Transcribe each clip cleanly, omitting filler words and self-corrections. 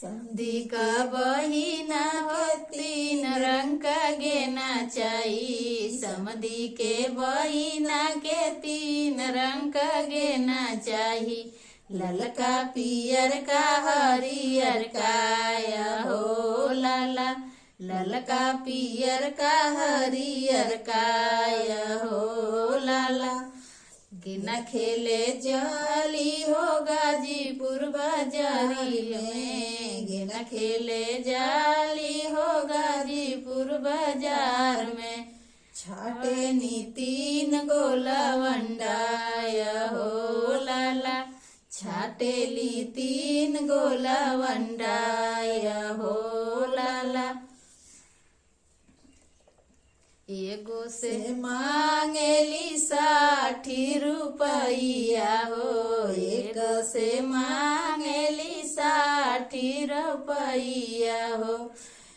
समधी का बहिना हो तीन रंग का गेना चाही, समधी के बहिना के तीन रंग का गेना चाही। ललका पियर का हरियर का हो लाला, ललका पियर का हरियर का हो लाला। गिना खेले जाली हो गाजीपुर बाजारी में, गिना खेले जाली हो गाजीपुर बाजार में। छाटे नी तीन गोला वंडाय हो लाला, छाटेली तीन गोला वंडाय हो लाला। एगो से मांगेली 60 रुपैया हो, एक से मांगेली 60 रुपैया हो,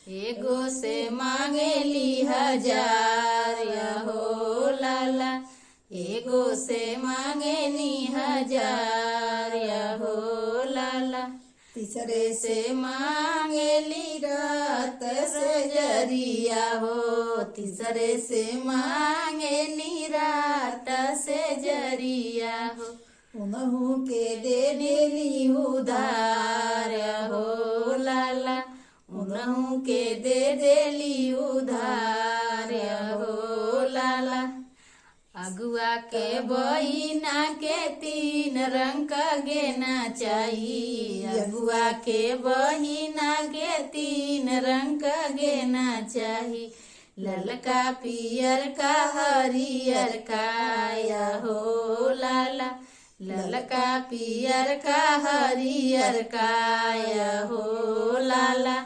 एगो से मांगेली 1000 हो लाला, एगो से मांगेनी 1000 हो लाला। तीसरे से मांगेली रात से जरिया हो, तीसरे से मांगेली रात से जरिया हो, उनहु के दे देली उधार हो लाला, उनहु के दे देली उधार हो लाला। अगुआ के बहिना के तीन रंग का गेना चाही, अगुआ के बहिना के तीन रंग का गेना चाही। ललका पियर का हरियर का हो लाला, ललका पियर का हरियर का हो लाला।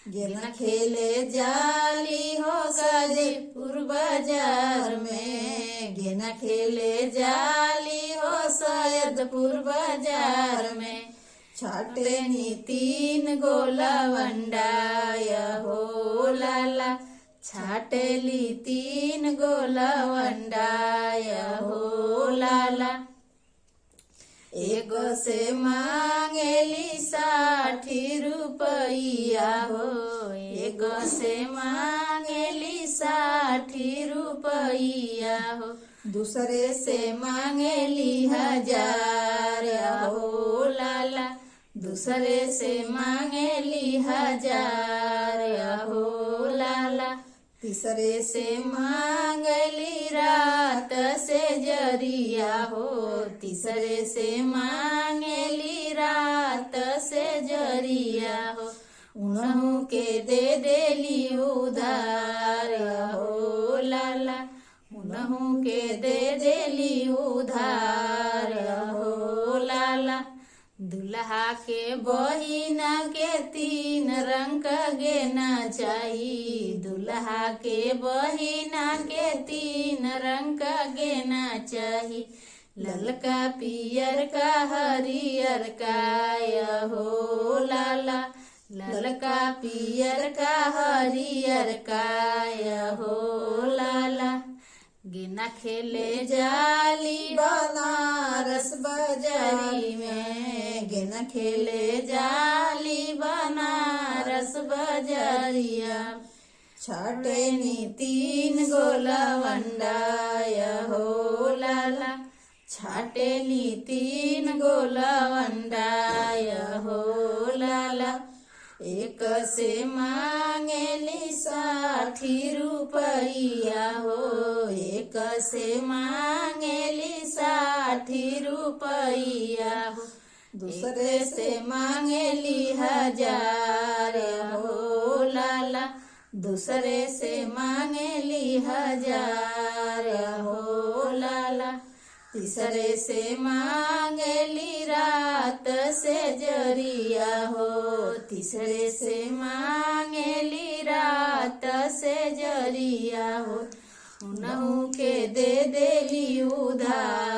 गेना खेले जाली हो गाजीपुर बाजार में, गेना खेले जाली हो सैदपुर बाजार में। छाटे नी तीन गोला वंडाय हो लाला, छाटेली तीन गोला वंडाय हो लाला। एगो से मांगेली 60 रुपैया हो, एगो से मांगेली 60 रुपैया हो, दूसरे से मांगेली 1000 हो लाला, दूसरे से मांगेली 1000 हो लाला। तीसरे से मांगली रात से जरिया हो, तीसरे से मांगली रात से जरिया हो, उनहु के दे देली उधार हो लाला, उनहु के दे देली उधार हो लाला। दुल्हा के बहिना के तीन रंग का गेना चाही, दुल्हा के बहिना के तीन रंग का गेना चाही। ललका पियर का हरियर का हो लाला, ललका पियर का हरियर का हो लाला। गेना खेले जाली बनारस बजारी में, गेना खेले जाली बनारस बजारिया। छाटे नी तीन गोला वंडाय हो लाला, छाटेली तीन गोला वंडाय हो लाला। एक से मांगेली 60 रुपैया हो, एक से मांगेली 60 रुपैया हो, दूसरे से मांगेली 1000 हो लाला, दूसरे से मांगेली 1000 हो लाला। तीसरे से मांगेली रात से जरिया हो, तीसरे से मांगेली रात से जरिया हो, उनहु के दे देली उधार।